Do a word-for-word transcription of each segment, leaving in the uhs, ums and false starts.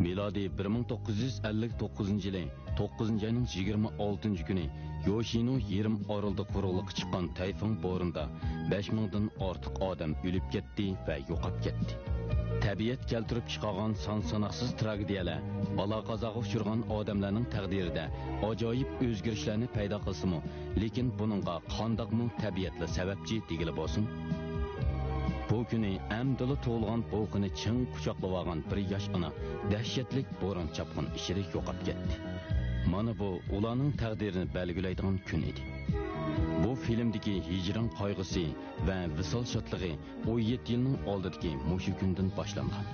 مىلادىي بىر مىڭ توققۇز يۈز ئەللىك توققۇزىنچى يىلى توققۇزىنچى ئاينىڭ يىگىرمە ئالتىنچى كۈنى يوشىنو يېرىم ئارىلىدا قۇرۇقلۇققا چىققان تەيفۇڭ بورىنىدا بەش مىڭدىن ئارتۇق ئادەم ئۆلۈپ كەتتى ۋە يوقاپ كەتتى. تەبىئەت كەلتۈرۈپ چىقارغان سان-ساناقسىز تراگېدىيەلەر بالا-قازاغا ئۇچرىغان ئادەملەرنىڭ تەقدىرىدە ئاجايىپ ئۆزگىرىشلەرنى پەيدا قىلسىمۇ، لېكىن بۇنىڭغا قانداقمۇ تەبىئەتلا سەۋەبچى دېگىلى بولسۇن. بۇ كۈنى ئەمدىلا تۇغۇلغان بوۋىقىنى چىڭ قۇچاقلىۋالغان بىر ياش ئانا دەھشەتلىك بوران-چاپقۇن ئىچىدە يوقاپ كەتتى. مانا بۇ ئۇلارنىڭ تەقدىرىنى بەلگىلەيدىغان كۈن ئىدى. بۇ فىلىمدىكى ھىجران قايغۇسى ۋە ۋىسال شادلىقى ئون يەتتە يىلنىڭ ئالدىدىكى مۇشۇ كۈندىن باشلانغان.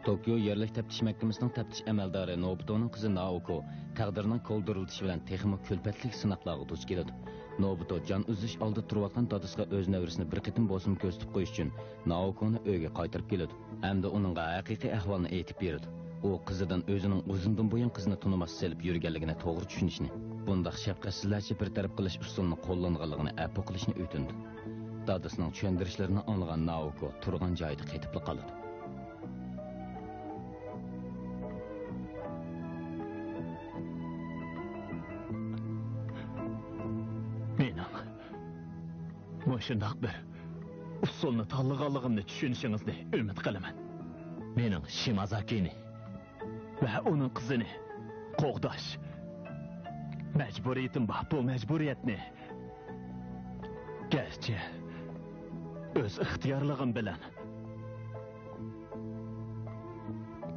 توكيو يەرلىك تەپتىش مەھكىمىسىنىڭ تەپتىش ئەمەلدارى نوبۇتونىڭ قىزى نائوكو تەقدىرنىڭ كولدۇرلىتىشى بىلەن تېخىمۇ كۈلپەتلىك سىناقلارغا دۇچ كېلىدۇ. نوبۇتو جان ئۈزۈش ئالدىدا تۇرۇۋاتقان دادىسىغا ئۆز نەۋرىسىنى بىر قېتىم بولسىمۇ كۆرسىتىپ قويۇش ئۈچۈن نائوكونى ئۆيگە قايتۇرۇپ كېلىدۇ ھەمدە ئۇنىڭغا ھەقىقىي ئەھۋالنى ئېيتىپ بېرىدۇ. ئۇ قىزىدىن ئۆزىنىڭ ئۇزۇندىن بۇيان قىزىنى تونۇماس سېلىپ يۈرگەنلىكىنى توغرا چۈشىنىشنى، بۇنداق شەپقەتسىزلەرچە بىر تەرەپ قىلىش ئۇسۇلىنى قوللانغانلىقىنى ئەپۇ قىلىشنى ئۆتۈنىدۇ. دادىسىنىڭ چۈشەندۈرۈشلىرىنى ئاڭلىغان نائوكو تۇرغان جايىدا قېتىپلا قالىدۇ. مېنىڭ مۇشۇنداق بىر ئۇسۇلنى تاللىغانلىقىمنى چۈشىنىشىڭىزنى ئۈمىد قىلىمەن. مېنىڭ شىمازاكىنى ۋە ئۇنىڭ قىزىنى قوغداش مەجبۇرىيىتىم بار. بۇ مەجبۇرىيەتنى گەرچە ئۆز ئىختىيارلىقىم بىلەن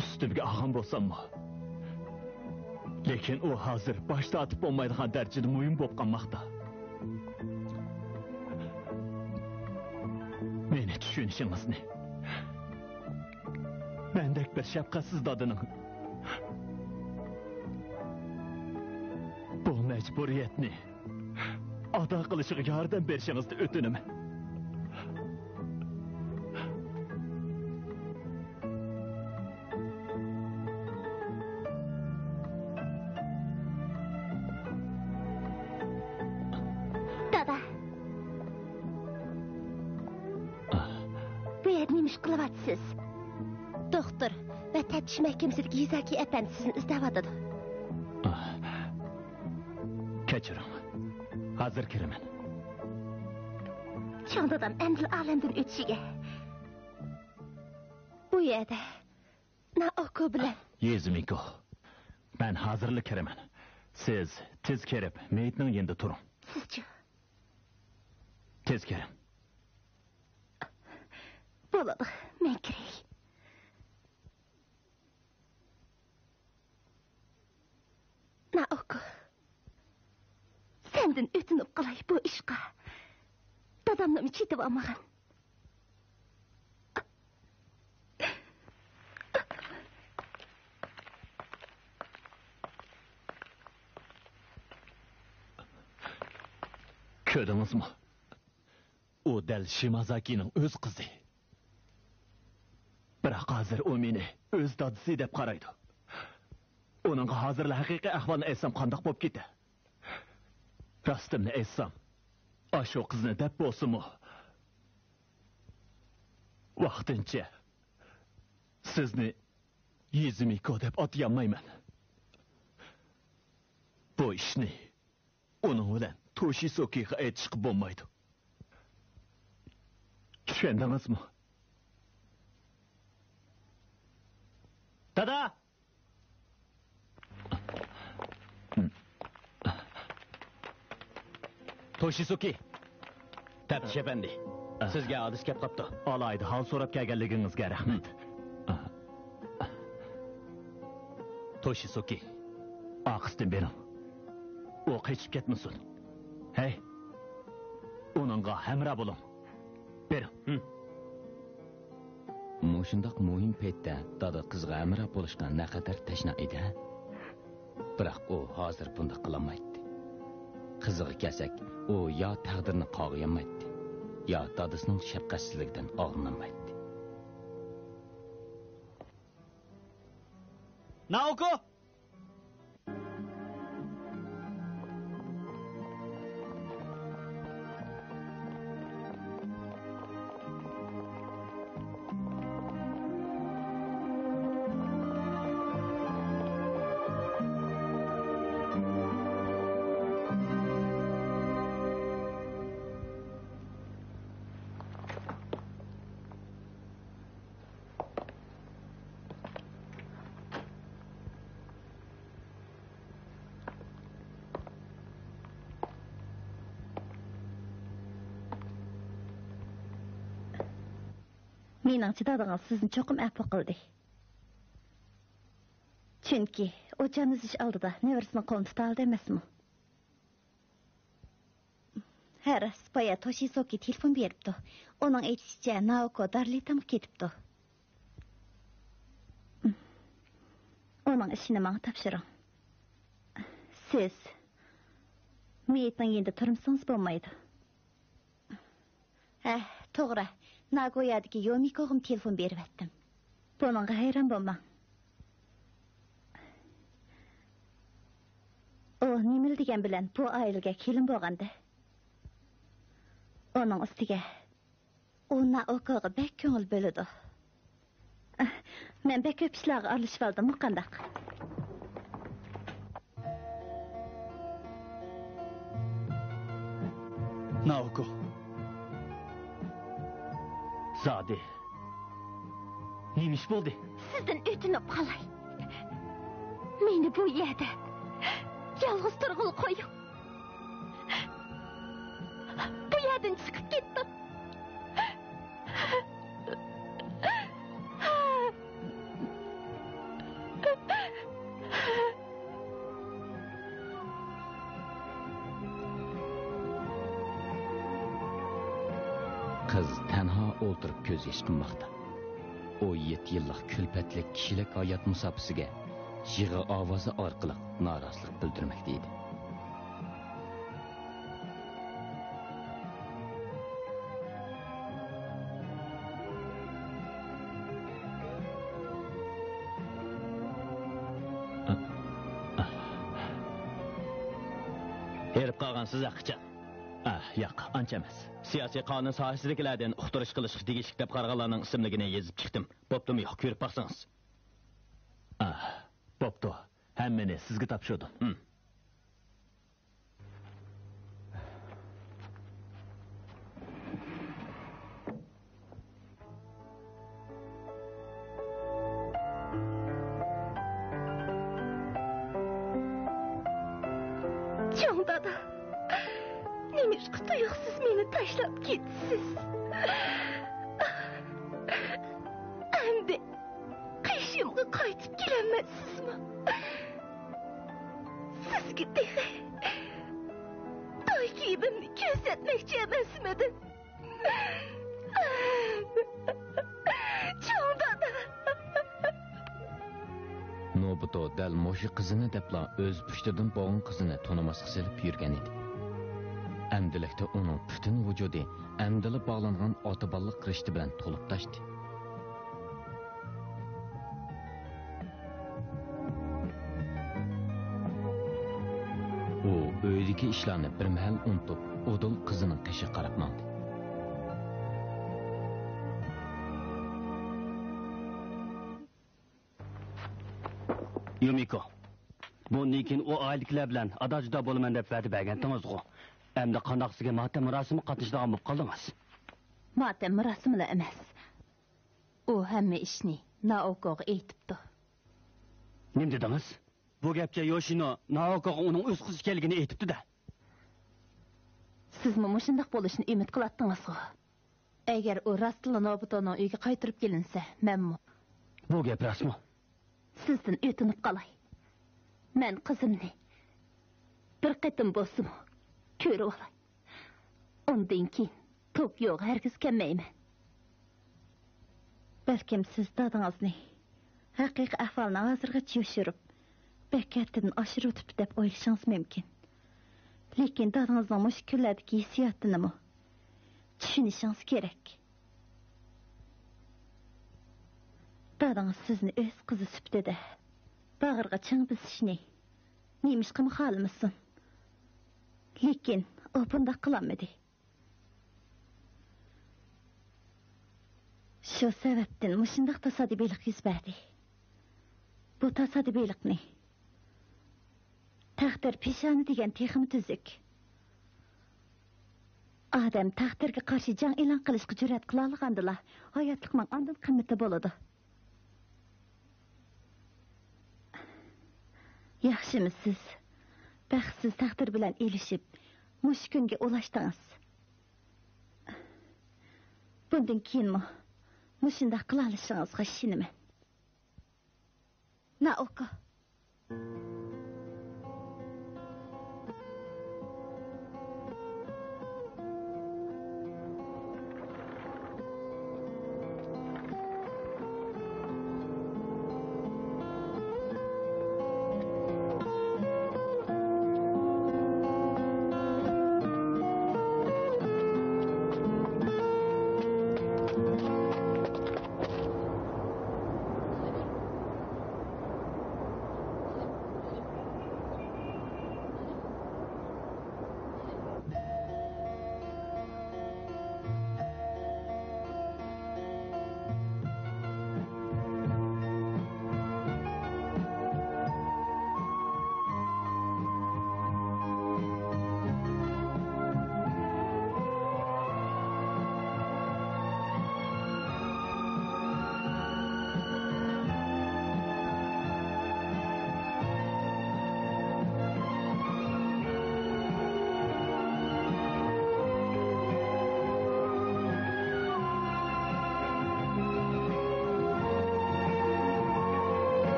ئۈستۈمگە ئالغان بولساممۇ، لېكىن ئۇ ھازىر باش تارتىپ بولمايدىغان دەرىجىدە مۇھىم بولۇپ قالماقتا. مېنى چۈشىنىشىڭىزنى، مەندەك بىر شەپقەتسىز دادىنىڭ بۇ مەجبۇرىيەتنى ئادا قىلىشىغا ياردەم بېرىشىڭىزنى ئۆتۈنىمەن. دادا. بۇ يەردە نېمە ئىش قىلىۋاتىسىز؟ دوختۇر ۋە تەپتىش مەھكىمىسىدىكى يىزاكى ئەپەندى سىزنى ئىزدەۋاتىدۇ. كەچۈرۈڭ. ھازىر كىرىمەن. چوڭ دادام ئەمدىلا ئالەمدىن ئۆتۈشىگە. بۇ يەردە نائوكو بىلەن. يېزۇمىكو، مەن ھازىرلا كىرىمەن. سىز تېز كىرىپ، مېيىتنىڭ يېنىدا تۇرۇڭ. سىزچۇ؟ تېز كىرىڭ. بولىدۇ، مەن كىرەي. نائوكو، سەندىن ئۆتۈنۈپ قالاي بۇ ئىشقا. دادامنىمۇ چېتىۋالمىغىن. كۆردىڭىزمۇ؟ ئۇ دەل شىمازاكىنىڭ ئۆز قىزى. بىراق ھازىر ئۇ مېنى ئۆز دادىسى دەپ قارايدۇ. ئۇنىڭغا ھازىرلا ھەقىقىي ئەھۋالنى ئېيتسام قانداق بولۇپ كېتە؟ راستىمنى ئېيتسام، ئاشۇ قىزنى دەپ بولسىمۇ، ۋاقتىنچە سىزنى يېزۇمىكو دەپ ئاتىيالمايمەن. بۇ ئىشنى ئۇنىڭ بىلەن توشىسۇكىغا ئېيتىشقا بولمايدۇ. چۈشەندىڭىزمۇ؟ دادا! توشىسۇكى! تەپتىش ئەپەندى، سىزگە ئادرېس كەپ قاپتۇ. ئالاھىدە ھال سوراپ كەلگەنلىكىڭىزگە رەھمەت. توشىسۇكى، ئارقىسىدىن بېرىڭ. ئۇ قېچىپ كەتمىسۇن. ھەي، ئۇنىڭغا ھەمراھ بولۇڭ. بېرىڭ. مۇشۇنداق مۇھىم پەيتتە دادا قىزىغا ھەمراھ بولۇشقا نەقەدەر تەشنا ئىدى، ھە؟ بىراق ئۇ ھازىر بۇنداق قىلالمايتتى. قىزىغا كەلسەك، ئۇ يا تەقدىرنى قاغىيالمايتتى، يا دادىسىنىڭ شەپقەتسىزلىكىدىن ئاغرىنالمايتتى. نائوكو! مېنىڭچە، دادىڭىز سىزنى چوقۇم ئەپۇ قىلدى. چۈنكى ئۇ جان ئۈزۈش ئالدىدا نەۋرىسىنىڭ قولىنى تۇتالىدى ئەمەسمۇ؟ ھە، راست، بايا توشىسوكى تېلېفون بېرىپتۇ. ئۇنىڭ ئېيتىشىچە، نائوكو دارلىتامغا كېتىپتۇ. ئۇنىڭ ئىشىنى ماڭا تاپشۇرۇڭ. سىز مېيىتنىڭ يېنىدا تۇرمىسىڭىز بولمايدۇ. ھە، توغرا. ناگويادىكى يومىكوغىمۇ تېلېفون بېرىۋەتتىم. بۇنىڭغا ھەيران بولماڭ. ئۇ نېمىلا دېگەن بىلەن بۇ ئائىلىگە كېلىن بولغاندا. ئۇنىڭ ئۈستىگە ئۇ نائوكوغا بەك كۆڭۈل بۆلىدۇ. مەن بەك كۆپ ئىشلارغا ئارىلىشىۋالدىممۇ قانداق؟ نائوكو. زادى. نېمە ئىش بولدى؟ سىزدىن ئۆتۈنۈپ قالاي. مېنى بۇ يەردە يالغۇز تۇرغىلى قويۇڭ. بۇ يەردىن چىقىپ كېتىڭ. قىز تەنھا ئولتۇرۇپ كۆز يېشى قىلماقتا. ئون يەتتە يىللىق كۈلپەتلىك كىشىلىك ھايات مۇساپىسىگە يىغا ئاۋازى ئارقىلىق نارازىلىق بىلدۈرمەكتە ئىدى. ھېرىپ قالغانسىز ھەقىچان. ئاھ، ياق، ئانچە ئەمەس. سىياسىي قانۇن ساھەسىدىكىلەردىن ئۇقتۇرۇش قىلىشقا تېگىشلىك دەپ قارىغانلارنىڭ ئىسىملىكىنى يېزىپ چىقتىم. بوپتۇمۇ يوق، كۆرۈپ باقسىڭىز. ئاھ، بوپتۇ. ھەممىنى سىزگە تاپشۇردۇم. ھىم. چوڭ دادا، نېمىشقا تۇيۇقسىز مېنى تاشلاپ كېتىسىز؟ ئەمدى قېشىمغا قايتىپ كېلەلمەيسىزمۇ؟ سىزگە تېخى توي كىيىمىمنى كۆرسەتمەكچى ئەمەسمىدىم؟ چوڭ دادا! نوبۇتو دەل مۇشۇ قىزىنى دەپلا ئۆز پۇشتىدىن بوغۇن قىزىنى تونۇماسقا سېلىپ يۈرگەن ئىدى. ئەمدىلىكتە ئۇنىڭ پۈتۈن ۋۇجۇدى ئەمدىلا باغلانغان ئاتا بالىلىق رىشتە بىلەن تولۇپ تاشتى. ئۇ ئۆيدىكى ئىشلارنى بىر مەھەل ئۇنتۇپ، ئۇدۇل قىزىنىڭ قېشىغا قاراپ ماڭدى. يۇمىكو، بۇندىن كېيىن ئۇ ئائىلىدىكىلەر بىلەن ئادا-جۇدا بولىمەن دەپ ۋەدە بەرگەنتىڭىزغۇ؟ ئەمدى قانداق سىزگە ماتەم مۇراسىمىغا قاتنىشىدىغان بولۇپ قالدىڭىز؟ ماتەم مۇراسىمىلا ئەمەس. ئۇ ھەممە ئىشنى نائوكوغا ئېيتىپتۇ. نېمە دېدىڭىز؟ بۇ گەپچە يوشىنو نائوكوغا ئۇنىڭ ئۆز قىزى ئىكەنلىكىنى ئېيتىپتۇ-دە. سىزمۇ مۇشۇنداق بولۇشىنى ئۈمىد قىلاتتىڭىزغۇ؟ ئەگەر ئۇ راستلا نوبۇتونىڭ ئۆيىگە قايتۇرۇپ كېلىنسە، مەنمۇ. بۇ گەپ راستمۇ؟ سىزدىن ئۆتۈنۈپ قالاي. مەن قىزىمنى بىر قېتىم بولسىمۇ كۆرۈۋالاي. ئۇندىن كېيىن توكيوغا ھەرگىز كەلمەيمەن. بەلكىم سىز دادىڭىزنى ھەقىقىي ئەھۋالنى ھازىرغىچە يوشۇرۇپ، بەك ھەددىدىن ئاشۇرۇۋېتىپتۇ دەپ ئويلىشىڭىز مۇمكىن. لېكىن دادىڭىزنىڭ مۇشۇ كۈنلەردىكى ھېسسىياتىنىمۇ چۈشىنىشىڭىز كېرەك. دادىڭىز سىزنى ئۆز قىزى سۈپىتىدە باغرىغا چىڭ بېسىشنى نېمىشقىمۇ خالىمىسۇن؟ لېكىن ئۇ بۇنداق قىلالمىدى. شۇ سەۋەبتىن مۇشۇنداق تاسادىپىيلىق يۈز بەردى. بۇ تاسادىپىيلىقنى تەقدىر پېشانى دېگەن تېخىمۇ تۈزۈك. ئادەم تەقدىرگە قارشى جەڭ ئېلان قىلىشقا جۈرئەت قىلالىغاندىلا، ھاياتلىقنىڭ ئاندىن قىممىتى بولىدۇ. ياخشىمۇ سىز؟ بەختسىز تەقدىر بىلەن ئېلىشىپ، مۇشۇ كۈنگە ئۇلاشتىڭىز. بۇندىن كېيىنمۇ مۇشۇنداق قىلالىشىڭىزغا ئىشىنىمەن. نائوكو.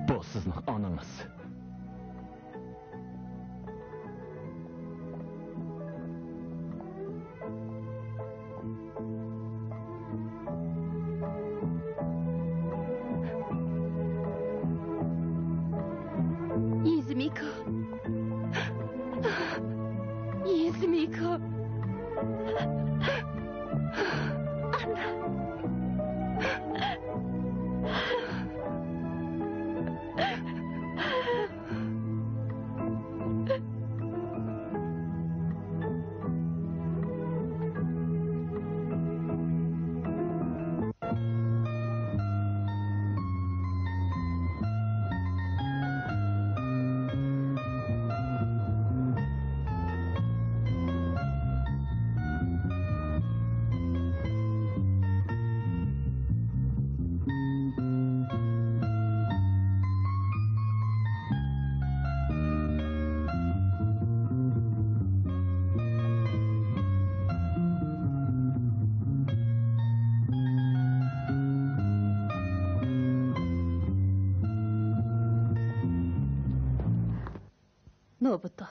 بۇ سىزنىڭ ئانىڭىز. يىزمىكو. يىزمىكو. ئانا. نوبۇتو.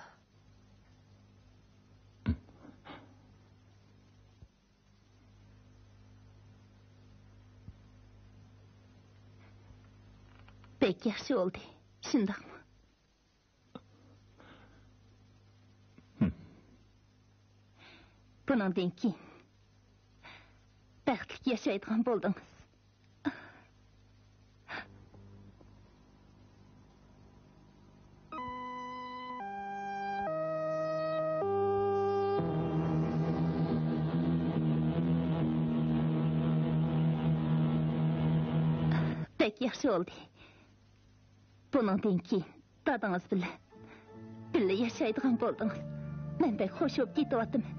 بەك ياخشى بولدى، شۇنداقمۇ؟ بۇنىڭدىن كېيىن بەختلىك ياشايدىغان بولدىڭىز. بەك ياخشى بولدى. بۇنىڭدىن كېيىن دادىڭىز بىلەن بىللە ياشايدىغان بولدىڭىز. مەن بەك خوش بولۇپ كېتىۋاتىمەن.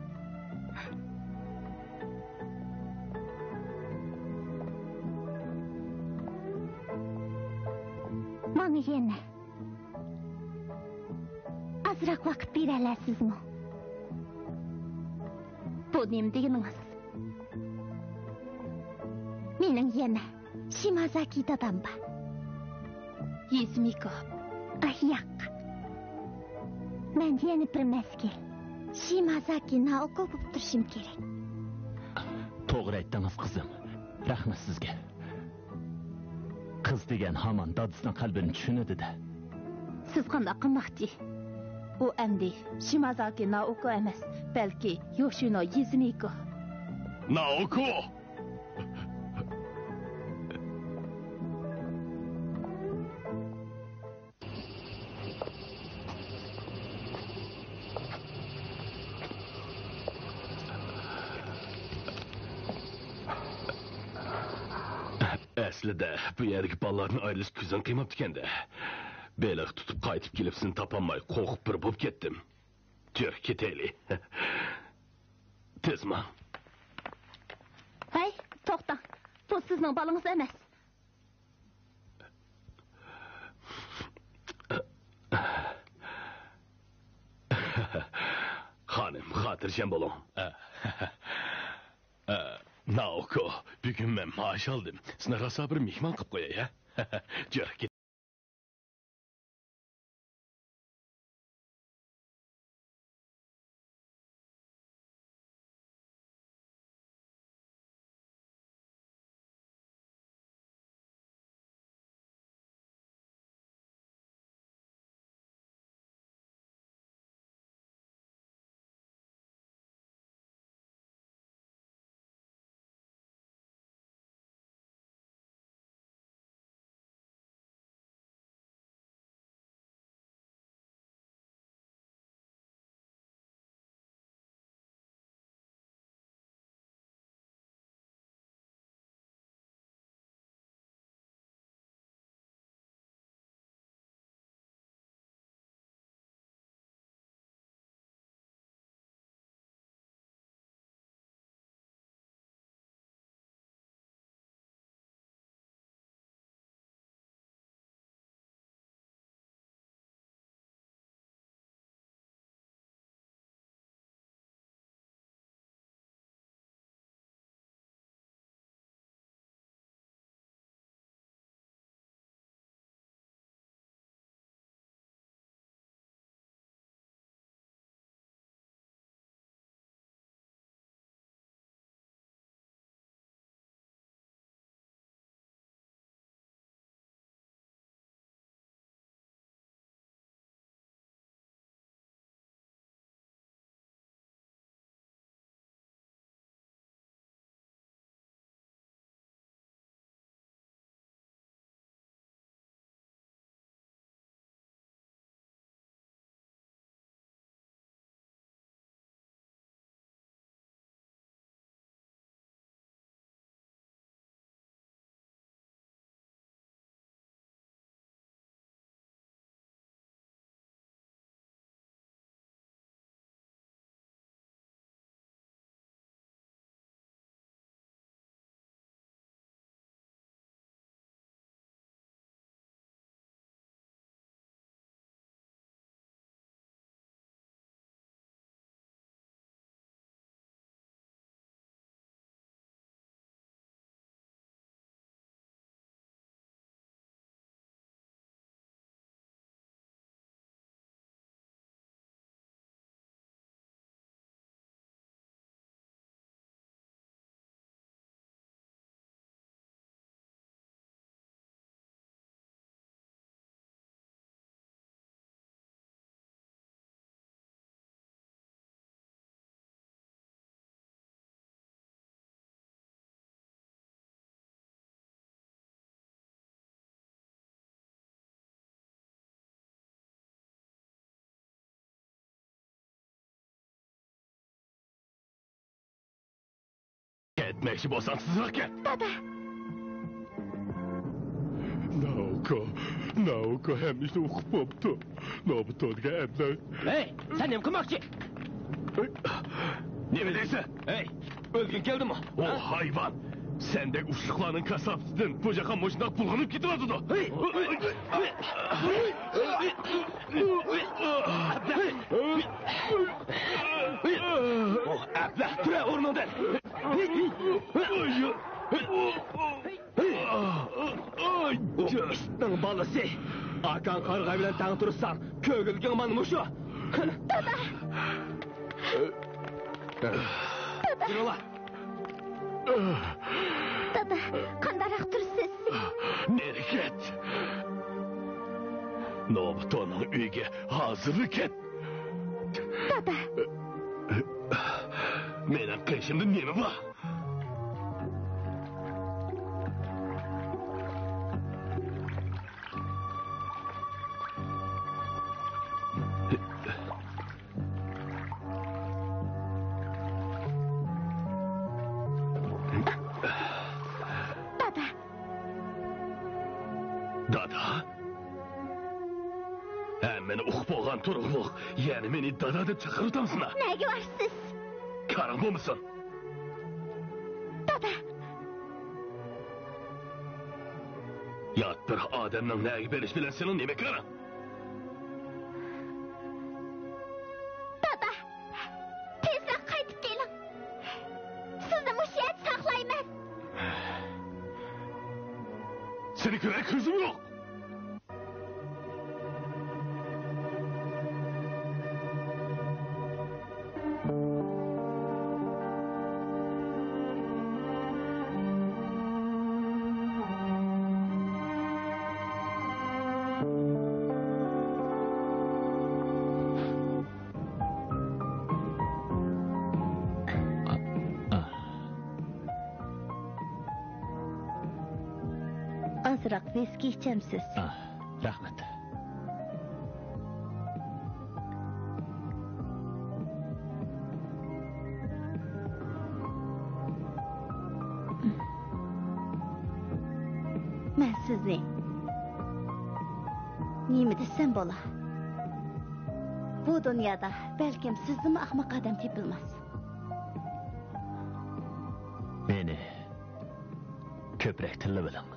ماڭا يەنە ئازراق ۋاقىت بېرەلەيسىزمۇ؟ بۇ نېمە دېگىنىڭىز؟ مېنىڭ يەنە شىمازاكى دادام بار. يىزمىكو. ئاھ، ياق. مەن يەنە بىر مەزگىل شىمازاكى نائوكو بولۇپ تۇرۇشۇم كېرەك. توغرا ئېيتتىڭىز، قىزىم. رەھمەت سىزگە. قىز دېگەن ھامان دادىسىنىڭ قەلبىنى چۈشىنىدۇ-دە. سىز قانداق قىلماقچى؟ ئۇ ئەمدى شىمازاكى نائوكو ئەمەس، بەلكى يوشىنو يىزمىكو. نائوكو! ئەسلىدە بۇ يەردىكى بالىلاردىن ئايرىلىش كۆزۈڭ قىيماپتىكەن-دە. بېلىق تۇتۇپ قايتىپ كېلىپ سېنى تاپالماي قورقۇپ بىر بولۇپ كەتتىم. جۈر كېتەيلى. تېز ماڭ. ھەي، توختاڭ. بۇ سىزنىڭ بالىڭىز ئەمەس. خانىم، خاتىرجەم بولۇڭ. ئە، ئە، نائوكو، بۈگۈن مەن مائاش ئالدىم. سېنى راسا بىر مېھمان قىلىپ قوياي، ھە؟ جۈر كېتەيلى. كەتمەكچى بولساڭ تېزراق كەت. دادا! ناوكو، ناوكو ھەممە ئىشنى ئۇقۇپ بوپتۇ. نوبۇتونىڭ ئەبلەخ. ھەي، سەن نېمە قىلماقچى؟ نېمە دەيسەن؟ ھەي، ئۆلگۈڭ كەلدىمۇ؟ ئۇ ھايۋان! سەندەك ئۇچلۇقلارنىڭ كاساپىتىدىن بۇ جاھان مۇشۇنداق بۇلغىنىپ كېتىۋاتىدۇ. ھەي! ئۇ ئەبلەخ، تۇرە ئورنۇڭدىن! ئۇ ئىتنىڭ بالىسى! ئاكاڭ قارىغاي بىلەن تەڭ تۇرساڭ، كۆرگۈلۈكۈڭ مانا مۇشۇ! دادا! دادا! دادا، قانداقراق تۇرىسىز؟ نېرى كەت! نوبۇتونىڭ ئۆيىگە ھازىرلا كەت! دادا! مېنىڭ قېشىمدا نېمە بار؟ دادا! دادا؟ ھەممىنى ئۇقۇپ بولغان تۇرۇقلۇق، يەنە مېنى دادا دەپ چاقىرىۋاتامسىنا؟ نەگە بارسىز؟ كارىڭ بولمىسۇن. دادا! يات بىر ئادەمنىڭ نەگە بېرىشى بىلەن سېنىڭ نېمە كارىڭ؟ دادا! تېزرەك قايتىپ كېلىڭ. سىزنى مۇشۇ يەردە ساقلايمەن. سېنى كۆرەر كۆزۈم يوق. ئازراق ۋىسكى ئىچەمسىز؟ ئاھ، رەھمەت. مەن سىزنى نېمە دېسەم بولا؟ بۇ دۇنيادا بەلكىم سىزدىنمۇ ئەخمەق ئادەم تېپىلماس. مېنى كۆپرەك تىللىۋېلىڭ.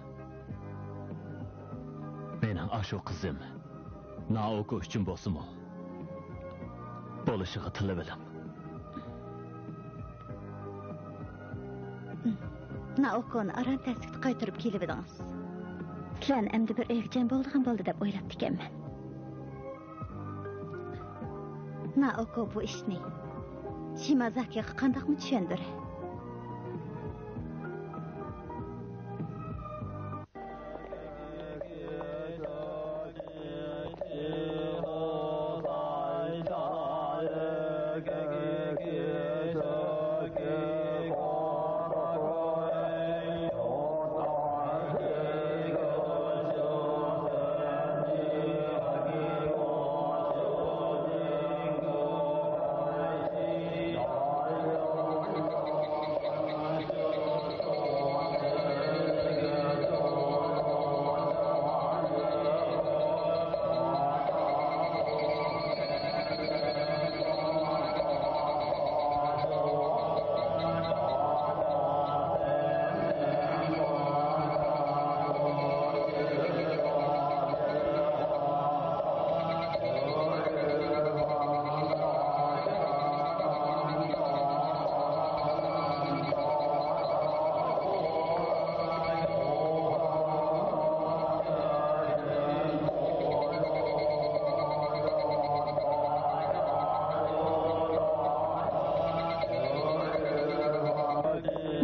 مېنىڭ ئاشۇ قىزىم نائوكو ئۈچۈن بولسىمۇ، بولۇشىغا تىللىۋېلىڭ. نائوكونى ئاران تەسلىكتە قايتۇرۇپ كېلىۋىدىڭىز. سىلەرنى ئەمدى بىر ئۆيگە جەم بولىدىغان بولدى دەپ ئويلاپتىكەنمەن. نائوكو بۇ ئىشنى شىمازاكىغا قانداقمۇ چۈشەندۈرەي؟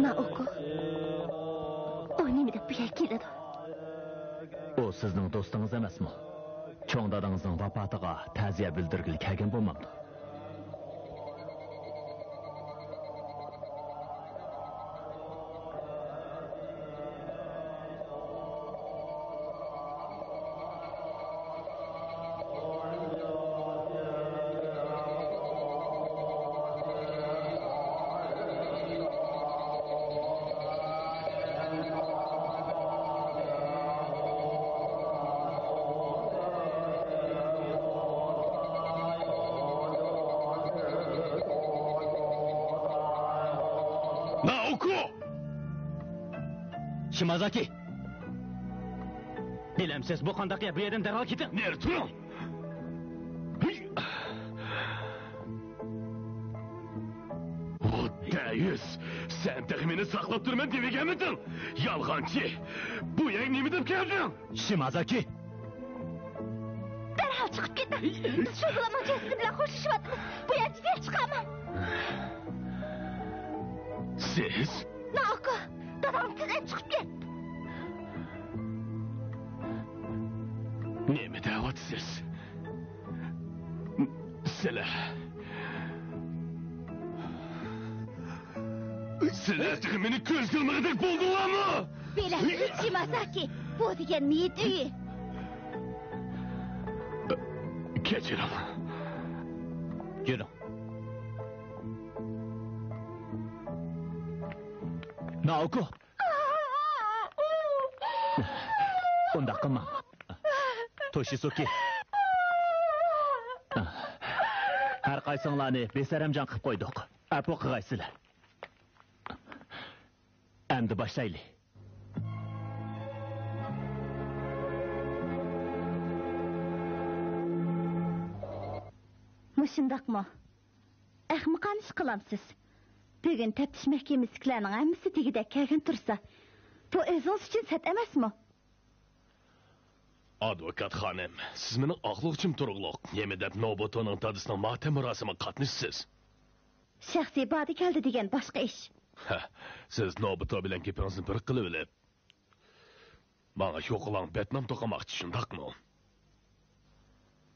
نائوكو، ئۇ نېمە دەپ بۇ يەرگە كېلىدۇ؟ ئۇ سىزنىڭ دوستىڭىز ئەمەسمۇ؟ چوڭ دادىڭىزنىڭ ۋاپاتىغا تەزىيە بىلدۈرگىلى كەلگەن بولمامدۇ؟ نائوكو! شىمازاكى! بىلەمسىز، بۇ قانداق گەپ؟ بۇ يەردىن دەرھال كېتىڭ! نېرى تۇرۇڭ! ۋۇ دەيۈس! سەن تېخى مېنى ساقلاپ تۇرىمەن دېمىگەنمىدىڭ؟ يالغانچى! بۇ يەرگە نېمە دەپ كەلدىڭ؟ شىمازاكى! دەرھال چىقىپ كېتىڭ! بىز شۇ زۇلۇمنىڭ جەسىتى بىلەن خوشلىشىۋاتىمىز! بۇ يەردىن يەنە چىقارمەن! سىز؟ نائوكو! دادام تېزرەك چىقىپ كەت! نېمە دەۋاتىسىز؟ سىلەر، سىلەر تېخى مېنى كۆزگە ئىلمىغۇدەك بولدۇڭلارمۇ؟ بىلەمسىز، شىمازاكى، بۇ دېگەن مېيىت ئۆيى. كەچۈرۈڭ. يۈرۈڭ. نائوكو! ئۇنداق قىلماڭ. توشىسۇكى. ھەر قايسىڭلارنى بىسەرەمجان قىلىپ قويدۇق. ئەپۇ قىلغايسىلەر. ئەمدى باشلايلى. مۇشۇنداقمۇ؟ ئەخمىقانە ئىش قىلامسىز. بۈگۈن تەپتىش مەھكىمىسىدىكىلەرنىڭ ھەممىسى دېگۈدەك كەلگەن تۇرسا، بۇ ئۆزىڭىز ئۈچۈن سەت ئەمەسمۇ؟ ئادۋوكات خانىم، سىز مېنىڭ ئاقلىغۇچىم تۇرۇقلۇق. نېمە دەپ نوبۇتونىڭ دادىسىنىڭ ماتەم مۇراسىمىغا قاتنىشىسىز؟ شەخسىي بادا كەلدى دېگەن باشقا ئىش. ھە، سىز نوبۇتو بىلەن گېپىڭىزنى بىر قىلىۋېلىپ، ماڭا يوقىلاڭ بەتنام توقۇماقچى، شۇنداقمۇ؟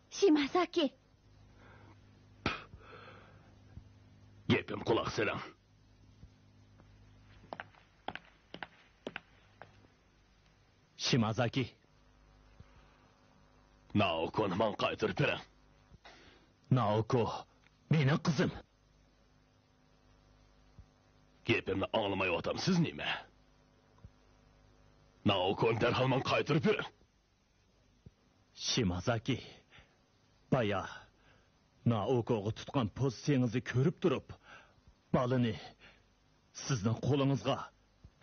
شىمازاكى. گېپىم قۇلاق سېلىڭ. شىمازاكى. نائوكونى ماڭا قايتۇرۇپ بېرىڭ. نائوكو، مېنىڭ قىزىم. گېپىمنى ئاڭلىمايۋاتامسىز نېمە؟ نائوكونى دەرھال ماڭا قايتۇرۇپ بېرىڭ. شىمازاكى، بايا نائوكوغا تۇتقان پوزىتسىيىڭىزنى كۆرۈپ تۇرۇپ، بالىنى سىزنىڭ قولىڭىزغا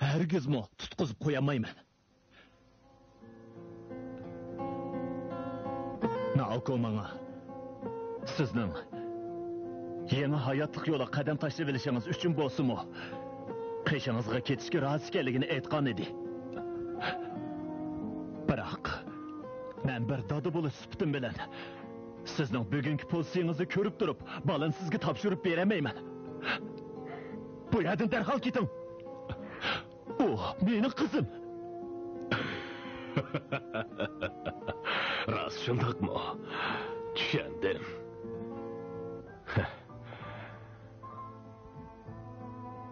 ھەرگىزمۇ تۇتقۇزۇپ قويالمايمەن. نائوكو ماڭا سىزنىڭ يېڭى ھاياتلىق يولىغا قەدەم تاشلىۋېلىشىڭىز ئۈچۈن بولسىمۇ، قېشىڭىزغا كېتىشكە رازى ئىكەنلىكىنى ئېيتقان ئىدى. بىراق، مەن بىر دادا بولۇش سۈپىتىم بىلەن سىزنىڭ بۈگۈنكى پوزىتسىيىڭىزنى كۆرۈپ تۇرۇپ، بالىنى سىزگە تاپشۇرۇپ بېرەلمەيمەن. بۇ يەردىن دەرھال كېتىڭ. ئۇ مېنىڭ قىزىم. راست شۇنداقمۇ؟ چۈشەندىم.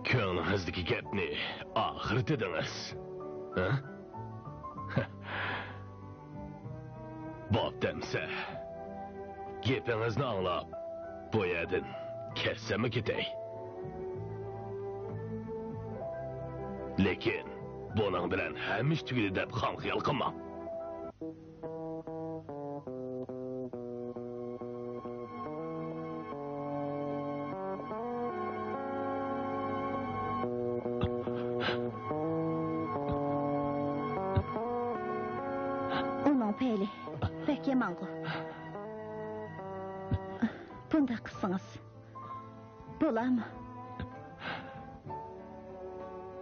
كۆڭلىڭىزدىكى گەپنى ئاخىرى دېدىڭىز. ھە؟ بوپتۇ ئەمسە. گېپىڭىزنى ئاڭلاپ، بۇ يەردىن كەتسەممۇ كېتەي. لېكىن، بۇنىڭ بىلەن ھەممە ئىش تۈگىدى دەپ خام خىيال قىلماڭ. ئۇنىڭ پەيلى بەك يامانغۇ. بۇنداق قىلسىڭىز بولارمۇ؟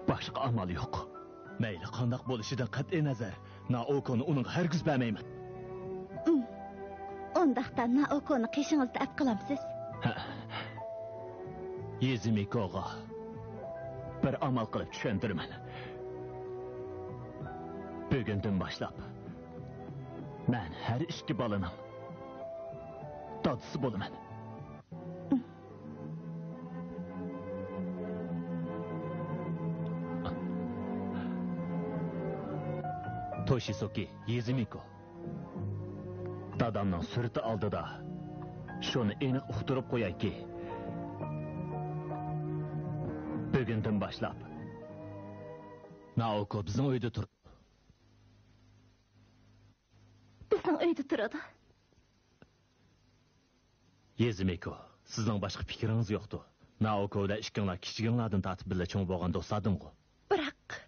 باشقا ئامال يوق. مەيلى قانداق بولۇشىدىن قەتئىينەزەر، نائوكونى ئۇنىڭغا ھەرگىز بەرمەيمەن. ئۇم. ئۇنداقتا نائوكونى قېشىڭىزدا ئەپ قالامسىز؟ ھە. يېزىمىكوغا بىر ئامال قىلىپ چۈشەندۈرىمەن. بۈگۈندىن باشلاپ، مەن ھەر ئىككى بالىنىڭ دادىسى بولىمەن. توشىسۇكى يېزىمىكو. دادامنىڭ سۈرىتى ئالدىدا شۇنى ئېنىق ئۇقتۇرۇپ قويايكى، بۈگۈندىن باشلاپ نائوكو بىزنىڭ ئۆيدە تۇر. بىزنىڭ ئۆيدە تۇرىدۇ. يېزىمىكو، سىزنىڭ باشقا پىكرىڭىز يوقتۇ؟ نائوكو بىلەن ئىككىڭلار كىچىكىڭلاردىن تارتىپ بىللە چوڭ بولغان دوستلاردىنغۇ؟ بىراق،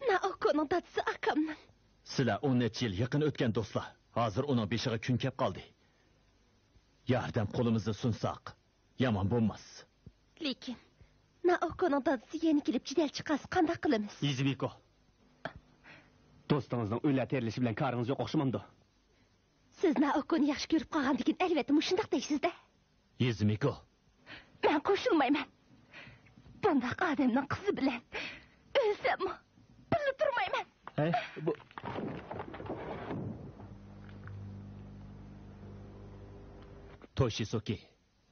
نائوكونىڭ دادىسى ئاكامنىڭ. سىلەر ئون نەچچە يىل يېقىن ئۆتكەن دوستلار. ھازىر ئۇنىڭ بېشىغا كۈن كەپ قالدى. ياردەم قولىمىزنى سۇنساق، يامان بولماس. لېكىن، نائوكونىڭ دادىسى يەنە كېلىپ جېدەل چىقارسا قانداق قىلىمىز؟ يېزىمىكو، دوستىڭىزنىڭ ئۆلە تېرىلىشى بىلەن كارىڭىز يوق ئوخشىمامدۇ؟ سىز نائوكونى ياخشى كۆرۈپ قالغاندىكىن، ئەلۋەتتە، مۇشۇنداق دەيسىز-دە. يېزىمىكو. مەن قوشۇلمايمەن. بۇنداق ئادەمنىڭ قىزى بىلەن ئۆلسەممۇ، بىللە تۇرمايمەن. ھەي، بۇ. توشىسۇكى،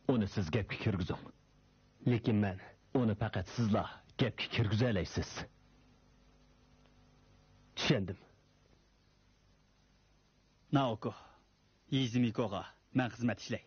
ئۇنى سىز گەپكە كىرگۈزۈڭ. لېكىن مەن. ئۇنى پەقەت سىزلا گەپكە كىرگۈزەلەيسىز. چۈشەندىم. نائوكو، يېزىمىكوغا مەن خىزمەت ئىشلەي.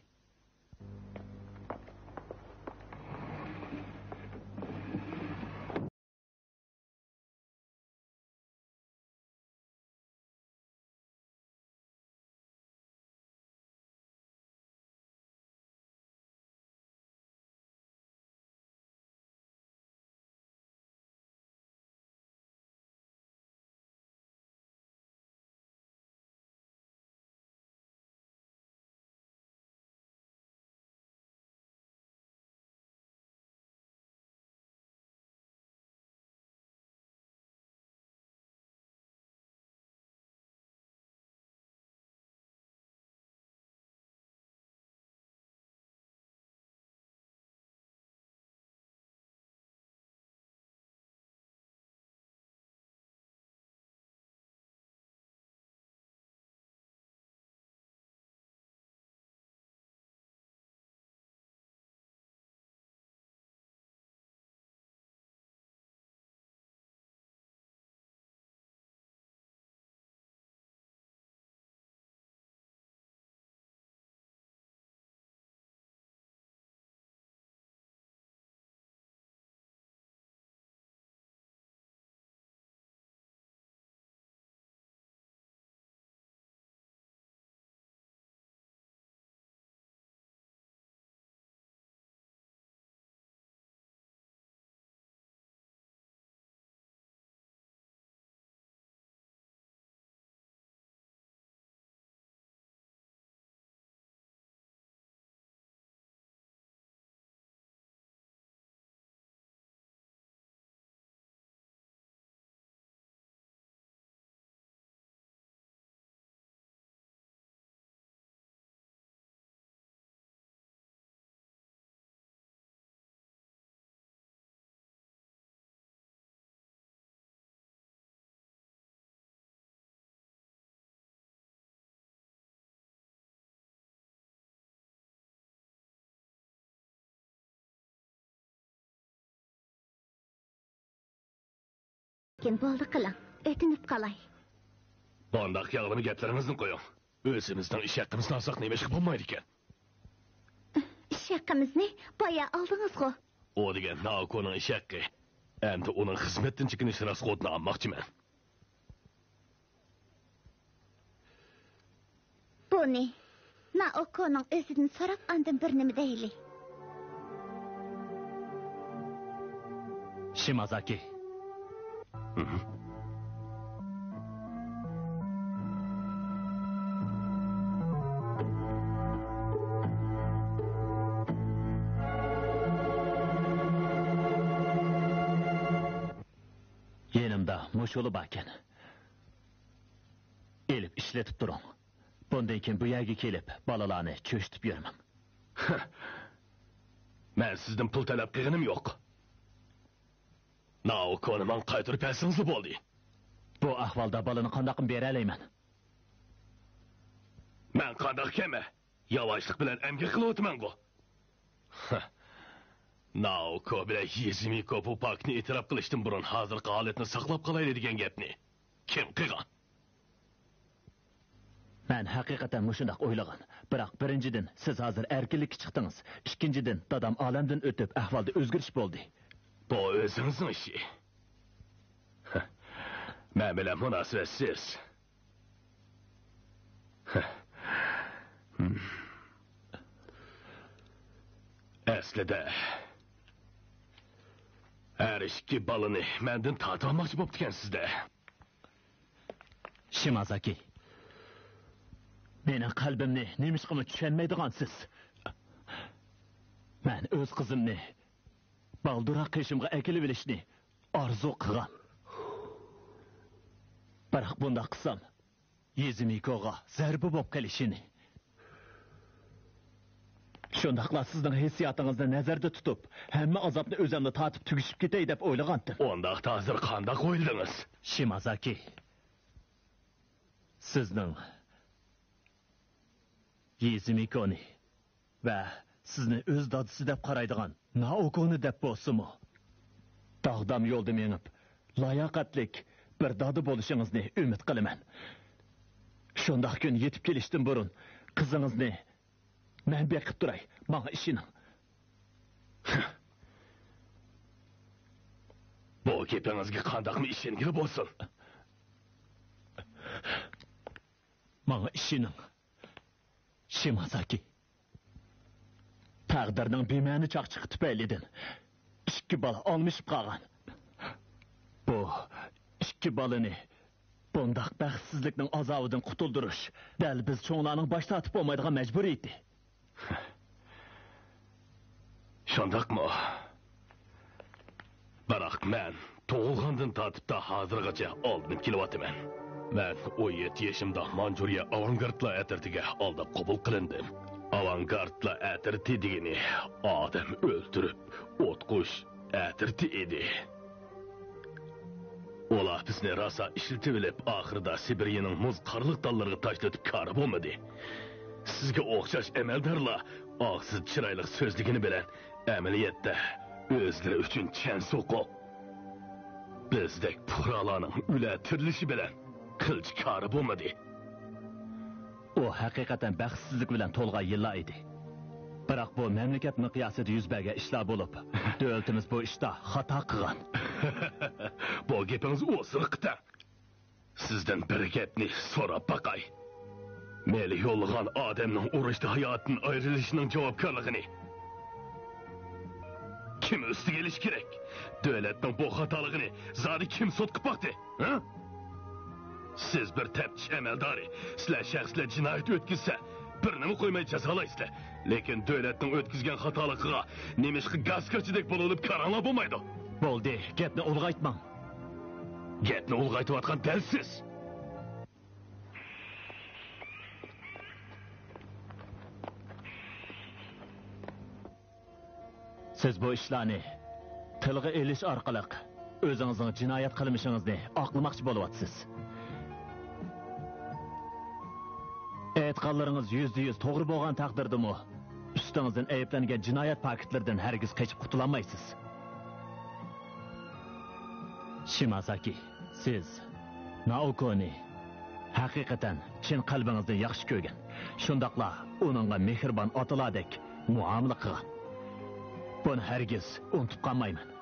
بولدى قىلىڭ، ئۆتۈنۈپ قالاي. بۇنداق ياغلىما گەپلىرىڭىزنى قويۇڭ. ئۆزىمىزنىڭ ئىش ھەققىمىزنى ئالساق نېمە ئىشقا بولمايدىكەن؟ ئىش ھەققىمىزنى بايا ئالدىڭىزغۇ. ئۇ دېگەن نائوكونىڭ ئىش ھەققى. ئەمدى ئۇنىڭ خىزمەتتىن چېكىنىش راسخوتىنى ئالماقچىمەن. بۇنى نائوكونىڭ ئۆزىدىن سوراپ، ئاندىن بىر نېمە دەيلى. شىمازاكى. يېنىمدا مۇشۇلا باركەن. ئېلىپ ئىشلىتىپ تۇرۇڭ. بۇندىن كېيىن بۇ يەرگە كېلىپ، بالىلارنى چۆچۈتۈپ يۈرمەڭ. مەن سىزدىن پۇل تەلەپ قىلغىنىم يوق. نائوكونى ماڭا قايتۇرۇپ بەرسىڭىزلا بولدى. بۇ ئەھۋالدا بالىنى قانداقمۇ بېرەلەيمەن؟ مەن قانداق كەمە؟ ياۋاشلىق بىلەن ئەمگەك قىلىۋاتىمەنغۇ. نائوكو بىلەن يىزىمىكو بۇ پاكىتنى ئېتىراپ قىلىشتىن بۇرۇن ھازىرقى ھالەتنى ساقلاپ قالايلى دېگەن گەپنى كىم قىلغان؟ مەن ھەقىقەتەن مۇشۇنداق ئويلىغان. بىراق بىرىنچىدىن، سىز ھازىر ئەركىنلىككە چىقتىڭىز. ئىككىنچىدىن، دادام ئالەمدىن ئۆتۈپ، ئەھۋالدا ئۆزگىرىش بولدى. بۇ ئۆزىڭىزنىڭ ئىشى. مەن بىلەن مۇناسىۋەتسىز. ئەسلىدە، ھەر ئىككى بالىنى مەندىن تارتىۋالماقچى بوپتىكەنسىز-دە. شىمازاكى، مېنىڭ قەلبىمنى نېمىشقىمۇ چۈشەنمەيدىغانسىز؟ مەن ئۆز قىزىمنى بالدۇرراق قېشىمغا ئەكېلىۋېلىشنى ئارزۇ قىلغان. بىراق بۇنداق قىلسام، يىزىمىكوغا زەربە بولۇپ قېلىشىنى. شۇنداقلا سىزنىڭ ھېسسىياتىڭىزنى نەزەردە تۇتۇپ، ھەممە ئازابنى ئۆزۈملا تارتىپ تۈگىشىپ كېتەي دەپ ئويلىغانتىم. ئۇنداقتا ھازىر قانداق ئويلىدىڭىز؟ شىمازاكى، سىزنىڭ يىزىمىكونى ۋە سىزنى ئۆز دادىسى دەپ قارايدىغان نائوكونى دەپ بولسىمۇ، داغدام يولدا مېڭىپ، لاياقەتلىك بىر دادا بولۇشىڭىزنى ئۈمىد قىلىمەن. شۇنداق كۈن يېتىپ كېلىشتىن بۇرۇن قىزىڭىزنى مەن بېقىپ تۇراي، ماڭا ئىشىنىڭ. بۇ گېپىڭىزگە قانداقمۇ ئىشەنگىلى بولسۇن؟ ماڭا ئىشىنىڭ، شىمازاكى. تەقدىرنىڭ بىمەنە چاقچىقى تۈپەيلىدىن ئىككى بالا ئالمىشىپ قالغان. بۇ ئىككى بالىنى بۇنداق بەختسىزلىكنىڭ ئازابىدىن قۇتۇلدۇرۇش دەل بىز چوڭلارنىڭ باش تارتىپ بولمايدىغان مەجبۇرىيىتى. شۇنداقمۇ؟ بىراق مەن تۇغۇلغاندىن تارتىپ تا ھازىرغىچە ئالدىنىپ كېلىۋاتىمەن. مەن ئون يەتتە يېشىمدا مانجۇرىيە ئاۋانگارتلار ئەترىتىگە ئالداپ قوبۇل قىلىندىم. ئاۋانگارتلار ئەترىتى دېگىنى ئادەم ئۆلتۈرۈپ، ئوت قويۇش ئەترىتى ئىدى. ئۇلار بىزنى راسا ئىشلىتىۋېلىپ، ئاخىرىدا سىبىرىيەنىڭ مۇز قارلىق تاللىرىغا تاشلىتىپ كارى بولمىدى. سىزگە ئوخشاش ئەمەلدارلار ئاغزى چىرايلىق سۆزلىگىنى بىلەن ئەمەلىيەتتە ئۆزلىرى ئۈچۈن چەن سوقۇق. بىزدەك پۇقرالارنىڭ ئۆلە تىرىلىشى بىلەن قىلچە كارى بولمىدى. ئۇ ھەقىقەتەن بەختسىزلىك بىلەن تولغان يىللار ئىدى. بىراق بۇ مەملىكەت مىقياسىدا يۈز بەرگەن ئىشلار بولۇپ، دۆلىتىمىز بۇ ئىشتا خاتا قىلغان. بۇ گېپىڭىز ئوسۇرۇققا تەڭ. سىزدىن بىر گەپنى سوراپ باقاي. مېلى يوللىغان ئادەمنىڭ ئۇرۇشتا ھاياتىدىن ئايرىلىشىنىڭ جاۋابكارلىقىنى كىم ئۈستىگە ئېلىشى كېرەك؟ دۆلەتنىڭ بۇ خاتالىقىنى زادى كىم سوت قىلىپ باقتى؟ ھە؟ سىز بىر تەپتىش ئەمەلدارى. سىلەر شەخسلەر جىنايەت ئۆتكۈزسە، بىرنىمۇ قويماي جازالايسىلەر. لېكىن دۆلەتنىڭ ئۆتكۈزگەن خاتالىقىغا نېمىشقا گاز كاچىدەك بولۇۋېلىپ كاراڭلار بولمايدۇ؟ بولدى، گەپنى ئۇلغايتماڭ. گەپنى ئۇلغايتىۋاتقان دەل سىز. سىز بۇ ئىشلارنى تىلغا ئېلىش ئارقىلىق ئۆزىڭىزنىڭ جىنايەت قىلمىشىڭىزنى ئاقلىماقچى بولۇۋاتىسىز. ئېيتقانلىرىڭىز يۈزدە يۈز توغرا بولغان تەقدىردىمۇ، ئۈستىڭىزدىن ئەيىبلەنگەن جىنايەت پاكىتلىرىدىن ھەرگىز قېچىپ قۇتۇلالمايسىز. شىمازاكى، سىز نائوكونى ھەقىقەتەن چىن قەلبىڭىزدىن ياخشى كۆرگەن، شۇنداقلا ئۇنىڭغا مېھرىبان ئاتىلاردەك مۇئامىلە قىلغان. بۇنى ھەرگىز ئۇنتۇپ قالمايمەن.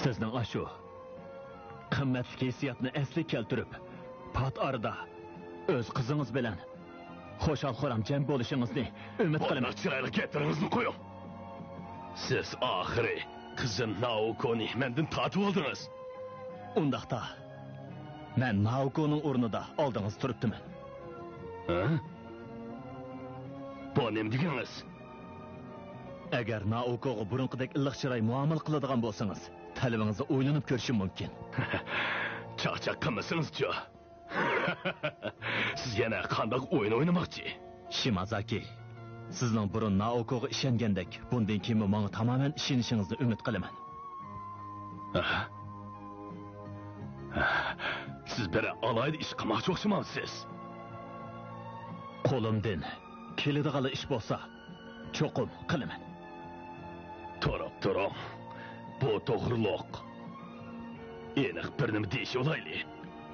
سىزنىڭ ئاشۇ قىممەتلىك ھېسسىياتنى ئەسلىگە كەلتۈرۈپ، پات ئارىدا ئۆز قىزىڭىز بىلەن خۇشال-خۇرام جەم بولۇشىڭىزنى ئۈمىد قىلىمەن. بۇنداق چىرايلىق گەپلىرىڭىزنى قويۇڭ. سىز ئاخىرى قىزىم نائوكونى مەندىن تارتىۋالدىڭىز. ئۇنداقتا، مەن نائوكونىڭ ئورنىدا ئالدىڭىزدا تۇرۇپتىمەن. ھە؟ بۇ نېمە دېگىنىڭىز؟ ئەگەر نائوكوغا بۇرۇنقىدەك ئىللىق چىراي مۇئامىلە قىلىدىغان بولسىڭىز، تەلىپىڭىزنى ئويلىنىپ كۆرۈشۈم مۇمكىن. چاقچاق قىلمىسىڭىزچۇ؟ سىز يەنە قانداق ئويۇن ئوينىماقچى؟ شىمازاكى، سىزنىڭ بۇرۇن نائوكوغا ئىشەنگەندەك، بۇندىن كېيىنمۇ ماڭا تامامەن ئىشىنىشىڭىزنى ئۈمىد قىلىمەن. ھە؟ سىز بىر ئالاھىدە ئىش قىلماقچى ئوخشىمامسىز؟ قولۇمدىن كېلىدىغانلا ئىش بولسا، چوقۇم قىلىمەن. تۇرۇپ تۇرۇڭ. بۇ توغرۇلۇق ئېنىق بىر نېمە دېيىشىۋالايلى.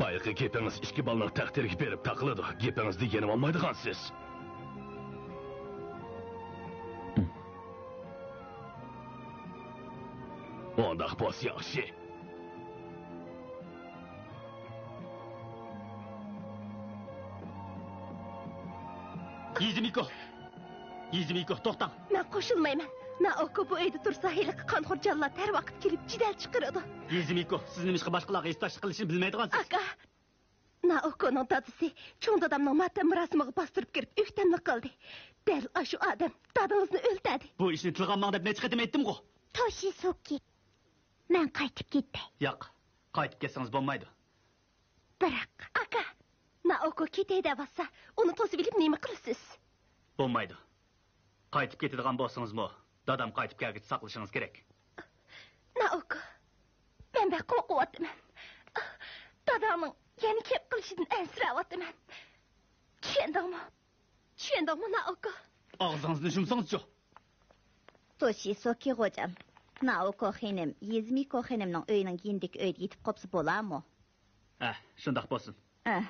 بايىقى گېپىڭىز ئىككى بالىنىڭ تەقدىرىگە بېرىپ تاقىلىدۇ. گېپىڭىزنى يېنىۋالمايدىغانسىز. ئۇنداق بولسا ياخشى. يىزىمىكو! يىزىمىكو، توختاڭ! مەن قوشۇلمايمەن. نائوكو بۇ ئۆيدە تۇرسا، ھېلىقى قانخور جانلار ھەر ۋاقىت كېلىپ جېدەل چىقىرىدۇ. يىزىمىكو، سىز نېمىشقا باشقىلارغا ھېسداشلىق قىلىشنى بىلمەيدىغانسىز؟ ئاكا، نائوكونىڭ دادىسى چوڭ دادامنىڭ ماتەم مۇراسىمىغا باستۇرۇپ كىرىپ ئۆكتەملىك قىلدى. دەل ئاشۇ ئادەم دادىڭىزنى ئۆلتۈردى. بۇ ئىشنى تىلغا ئالماڭ دەپ نەچچە قېتىم ئېيتتىمغۇ؟ توشىسۇكى، مەن قايتىپ كېتەي. ياق، قايتىپ كەتسىڭىز بولمايدۇ. بىراق، ئاكا، نائوكو كېتەي دەۋاتسا، ئۇنى توسۇۋېلىپ نېمە قىلىسىز؟ بولمايدۇ. قايتىپ كېتىدىغان بولسىڭىزمۇ، دادام قايتىپ كەلگۈچە ساقلىشىڭىز كېرەك. نائوكو، مەن بەك قورقۇۋاتىمەن. داداڭنىڭ يەنە كەپ قېلىشىدىن ئەنسىرەۋاتىمەن. چۈشەندىڭمۇ؟ چۈشەندىڭمۇ، نائوكو؟ ئاغزىڭىزنى يۇمسىڭىزچۇ! توشىسۇكى غوجام، نائوكو خېنىم يىزمىكو خېنىمنىڭ ئۆيىنىڭ يېنىدىكى ئۆيدە يېتىپ قوپسا بولارمۇ؟ ھە، شۇنداق بولسۇن. ئە.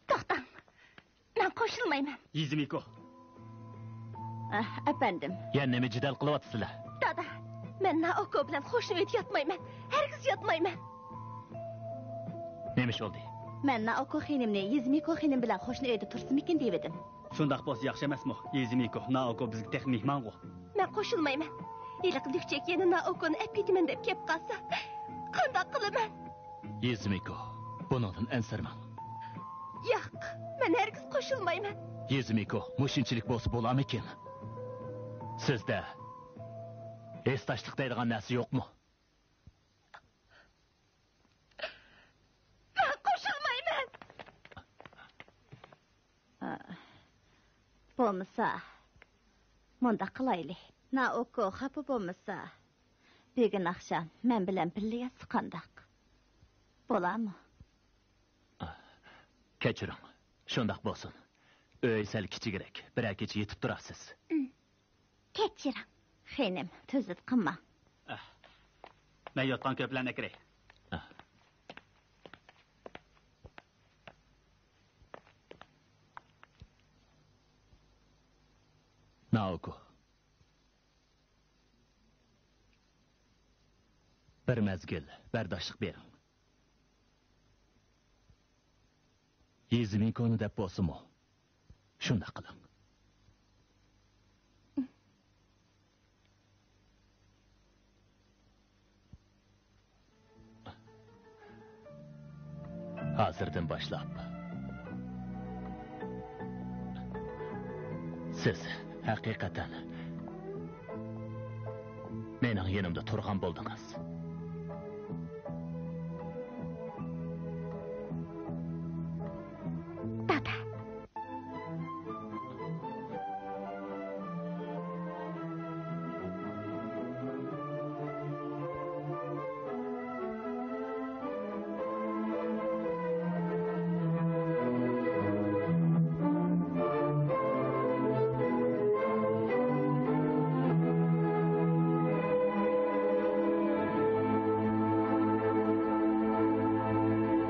توختاڭ، مەن قوشۇلمايمەن. يىزمىكو. ئە، ئەپەندىم. يەنە نېمە جېدەل قىلىۋاتىسىلەر؟ دادا، مەن نائوكو بىلەن قوشنا ئۆيدە ياتمايمەن. ھەرگىز ياتمايمەن. نېمە ئىش بولدى؟ مەن نائوكو خېنىمنى يىزمىكو خېنىم بىلەن قوشنا ئۆيدە تۇرسىمىكىن دېيىۋىدىم. شۇنداق بولسا ياخشى ئەمەسمۇ؟ يىزمىكو، نائوكو بىزگە تېخى مېھمانغۇ. مەن قوشۇلمايمەن. ھېلىقى لۈكچەك يەنە نائوكونى ئەپ كېتىمەن دەپ كەپ قالسا، قانداق قىلىمەن؟ يىزمىكو، بۇنىڭدىن ئەنسىرىمەڭ. ياق، مەن ھەرگىز قوشۇلمايمەن. يىزمىكو، مۇشۇنچىلىك بولسا بولارمىكىن؟ سىزدە ھېسداشلىق دەيدىغان نەرسە يوقمۇ؟ مەن قوشۇلمايمەن. بولمىسا، مۇنداق قىلايلى. نائوكو خاپا بولمىسا، بۈگۈن ئاخشام مەن بىلەن بىللە ياتسا قانداق؟ بولارمۇ؟ كەچۈرۈڭ، شۇنداق بولسۇن. ئۆي سەل كىچىكرەك، بىرەر كېچە يېتىپ تۇرارسىز. كەچۈرۈڭ. خېنىم، تۈزۈت قىلماڭ. ئەھ. مەن يوتقان كۆپلەرنى ئەكىرەي. ئەھ. نائوكو. بىر مەزگىل بەرداشلىق بېرىڭ. يىزىمىكونى دەپ بولسىمۇ، شۇنداق قىلىڭ. ھازىردىن باشلاپ، سىز ھەقىقەتەن مېنىڭ يېنىمدا تۇرغان بولدىڭىز.